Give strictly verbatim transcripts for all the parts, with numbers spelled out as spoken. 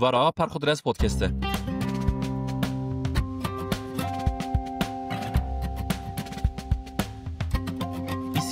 Vera Perxudres Podcast e.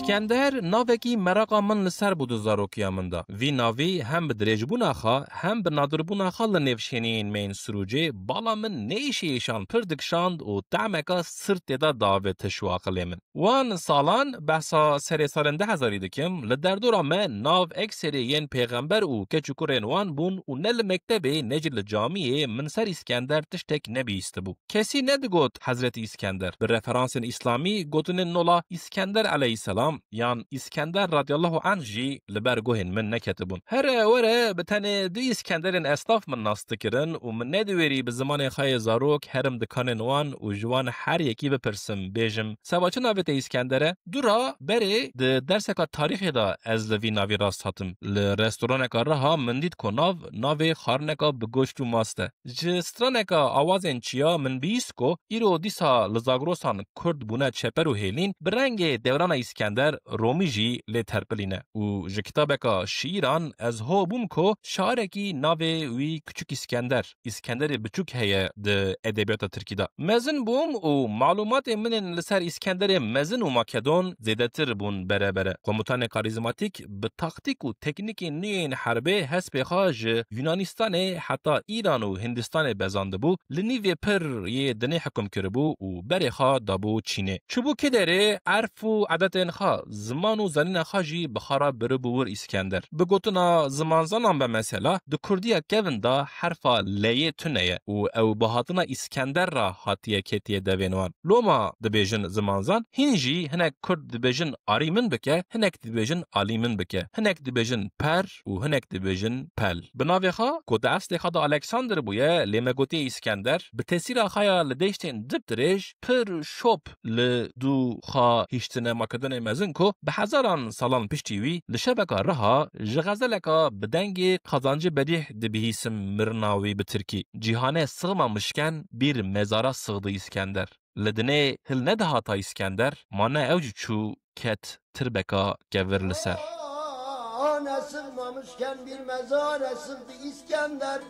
Îskender navekî meraqa min li ser bû di zarokiya min de. Vî navî hem bi dirêjbûna xwe, hem bi nadirbûna xwe li nêvşêniyên me yên Sirûcê bala min nêşîşan pir dikişand û tehmeka sir tê de davêt tişt û aqilê min. Wan salan, behsa serê salên du hezarî dikim, li derdora me nav ekserê yên pêxember û keç û kurên wan bûn û ne li mektebê ne jî li camiyê min ser Îskender tiştek nebihîstibû. Kesî nedigot Hezretî Îskender. Bi referansên îslamî gotinên nola Îskender eleyhîsselam yan Îskender radiyallahu anh jî li ber guhên min neketibûn. Here were bi tenê du Îskenderên estaf min nas dikirin û min nediwêrî bi zimanê xwe yê zarok herim dikanên wan û ji wan her yekî bipirsim, bêjim, seba çi navê te Îskender e? Dû ra berê di derseka tarîxê de ez li vî navî rast hatim. Li restoraneka Riha min dît ku nav navê xwarineka bi goşt û mast e. Ji straneka awazên çiya min bihîst ku îro dîsa li Zagrosan Kurd bûne çeper û hêlîn, bi rengê dewrana Îskender Romî jî lê terpilîne. Û ji kitabeka şiîran ez ho bûm ku şarekî navê wî Küçük İskender, Îskenderê Biçûk heye di edebiyata tirkî de. Mezin bûm û malûmatên min ên li ser Îskenderê Mezin û Makedon zêdetir bûn bere bere. Komutanê karîzmatîk bi taktîk û teknîkên nû yên herbê hespê xwe ji Yunanistanê heta Îran û Hindistanê bezandibû, li nîvê pir yê dinê hikum kiribû û berê xwe dabû Çînê. Çûbû kê derê erf û edetên xwe, ziman û zanîna xwe jî bi xwe re biribû wir Îskender. Bi gotina zimanzanan be mesela, di kurdiya kevin de herfa leyê tune ye û ew bi hatina Îskender re hatiye ketiye devên wan. Loma dibêjin zimanzan, hîn jî hinek kurd dibêjin arî min bike, hinek dibêjin alî min bike, hinek dibêjin per û hinek dibêjin pel. Bi navê xwe ku di eslê xwe de Alexander bûye, lê me gotiye Îskender, bi tesîra xwe ya li deştên dip dirêj, pir şop li dû xwe hiştine Makedonê mezin ku bi hezaran salan piştî wî li şeveka Riha ji xezeleka bi dengê Kazancı Bedîh dibihîsim mirina wî bi tirkî. Cîhane sığmamışken bir mezara sığdı İskender. Li dinê hil nedihata Îskender, ma ne ew jî çû ket tirbeka kevir li ser. Cîhane sığmamışken bir mezara sığdı İskender.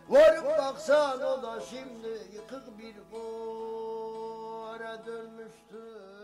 Varıp baksan o da şimdi yıkık bir mora dönmüştür.